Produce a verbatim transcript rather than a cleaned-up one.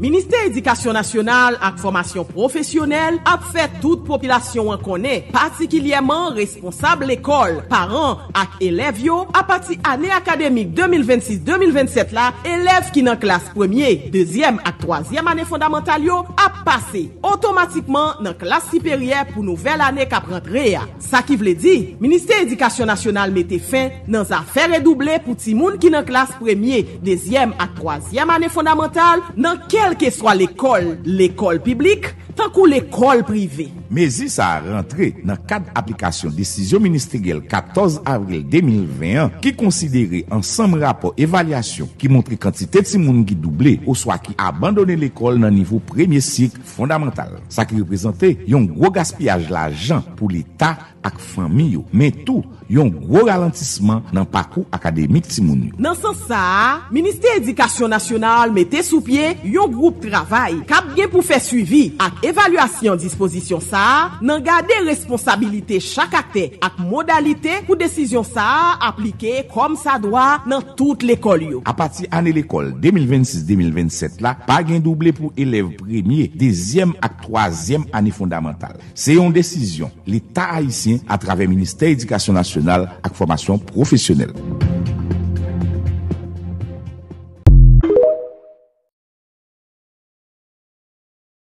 Ministè Edikasyon Nasyonal ak Fòmasyon Pwofesyonèl ap fè tout popilasyon an konnen, patikilyèman responsab lekòl, paran ak elèv yo, apati ane akademik de mil vennsis de mil vennsèt la, elèv ki nan klas premye, dezyèm ak twazyèm ane fondamantal yo ap pase otomatikman nan klas siperyè pou nouvèl ane k ap rantre a. Sa ki vle di, Ministè Edikasyon Nasyonal mete fen nan zafè redouble pou timoun ki nan klas premye, dezyèm ak twazyèm ane fondamantal nan kèlkeswa lekòl, lekòl piblik tankou lekòl prive. Mezi sa a rantre nan kad aplikasyon desizyon ministeryèl katòz avril de mil ven an, ki konsidere ansanm rapò evalyasyon ki montre kantite timoun ki double oswa ki abandone lekòl nan nivo premye sik fondamantal, sa ki reprezante yon gwo gaspiyaj lajan pou Leta ak fanmi yo, men tou yon gwo ralantisman nan pakou akademik timoun yo. Nan sans sa a, Ministè Edikasyon Nasyonal mete sou pye yon gwoup travay k ap gen pou fè swivi ak evalyasyon dispozisyon sa a, nan gade responsabilite chak aktè ak modalite pou desizyon sa a aplike kòm sa dwa nan tout lekòl yo. Apati ane lekòl de mil vennsis de mil vennsèt la, pa gen double pou elèv premye, dezyèm ak twazyèm ane fondamantal. Se yon desizyon Leta ayisyen atravè Ministè Edikasyon Nasyonal ak Fòmasyon Pwofesyonèl.